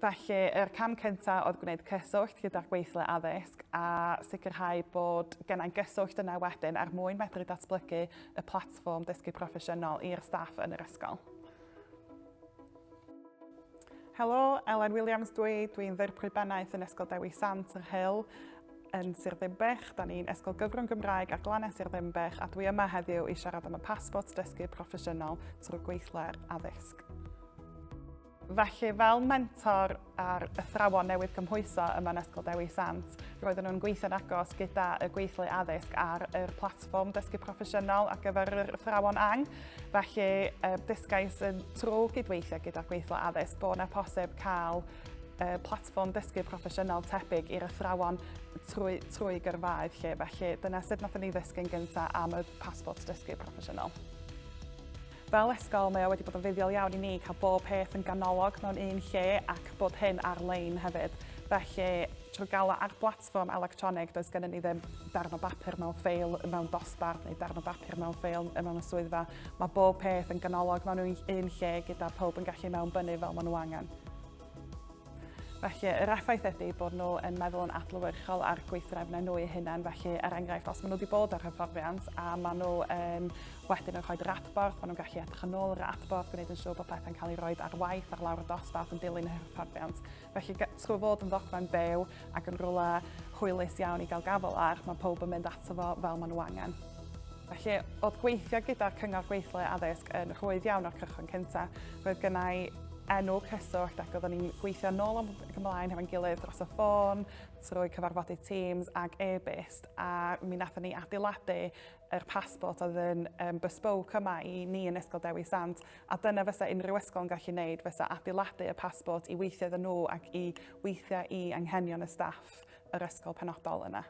Felly, yr cam cyntaf oedd gwneud cyswllt gyda'r gweithle addysg a sicrhau bod gennau gyswllt yna wedyn er mwyn medru datblygu y platfform dysgu proffesiynol i'r staff yn yr ysgol. Helo, Elen Williams dwi, dwi'n ddirprwy bennaeth yn Ysgol Dewi Sant yr Hill yn Sir Ddinbych. Da ni'n ysgol gyfrwng Gymraeg ar glannau Sir Ddinbych a dwi yma heddiw i siarad am y pasbort dysgu proffesiynol trwy gweithle'r addysg. Felly, fel mentor a'r athrawon newydd cymhwyso yma yn Ysgol Dewi Sant, roedden nhw'n gweithio'n agos gyda y gweithlu addysg ar yr platfform dysgu proffesiynol ar gyfer yr athrawon ang. Felly, dysgais yn trwy gydweithio gyda'r gweithlu addysg bod yna posib cael platfform dysgu proffesiynol tebyg i'r athrawon trwy, trwy gyrfaoedd lle. Felly, dyna sut nathon ni ddysgu'n gyntaf am y pasbort dysgu proffesiynol. Fel ysgol, mae o wedi bod yn fuddiol iawn i ni cael bob peth yn ganolog mewn un lle ac bod hyn ar-lein hefyd. Felly, trwy gael o ar blatfform electronig, does gennym ni ddim darn o bapur mewn ffeil mewn dosbarth neu darn o bapur mewn ffeil mewn y swyddfa. Mae bob peth yn ganolog mewn un lle gyda pawb yn gallu mewnbynnu fel maen nhw angen. Felly, yr effaith ydy bod nhw yn meddwl yn adlewyrchol ar gweithdrefnau nhw eu hunain. Felly, er enghraifft, os maen nhw wedi bod ar hyfforddiant a maen nhw yn wedyn yn rhoi yr adborth, maen nhw'n gallu edrych yn ôl yr adborth, gwneud yn siŵr bod pethau'n cael eu rhoi ar waith ar lawr y dosbarth yn dilyn y hyfforddiant. Felly, trwy fod yn ddogfen byw ac yn rhywle hwylus iawn i gael gafael ar, mae pawb yn mynd ato fo fel maen nhw angen. Felly, oedd gweithio gyda'r Cyngor Gweithle Addysg yn rhwydd iawn o'r cychwyn cyntaf. Roedd gennau enw cyswllt ac oeddwn ni'n gweithio nôl ac ymlaen hefo'n gilydd dros y ffôn, trwy cyfarfodydd Teams ac e-byst, a mi nathon ni adeiladu yr passport oedd yn um, bespoke yma i ni yn Ysgol Dewi Sant, a dyna fysa unrhyw ysgol yn gallu wneud, fysa adeiladu y passport i weithio iddyn nhw ac i weithio i anghenion y staff yr ysgol penodol yna.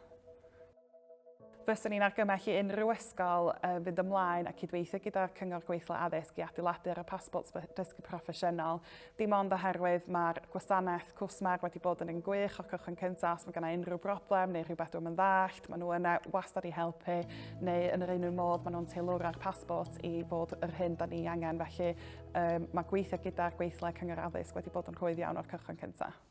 Fyswn i'n argymell i unrhyw ysgol fynd ymlaen a cydweithio gyda'r Cyngor Gweithle Addysg i adeiladu ar y pasbort dysgu proffesiynol. Dim ond oherwydd mae'r gwasanaeth cwsmer wedi bod yn un gwych o'r cychwyn cyntaf, os mae gennau unrhyw broblem neu rhywbeth dwi'm yn ddallt, maen nhw yna wastad i helpu, neu yn yr un modd maen nhw'n teilwra'r pasbort i fod yr hyn da ni angen. Felly um, mae gweithio gyda'r gweithle Cyngor Addysg wedi bod yn rhwydd iawn o'r cychwyn cyntaf.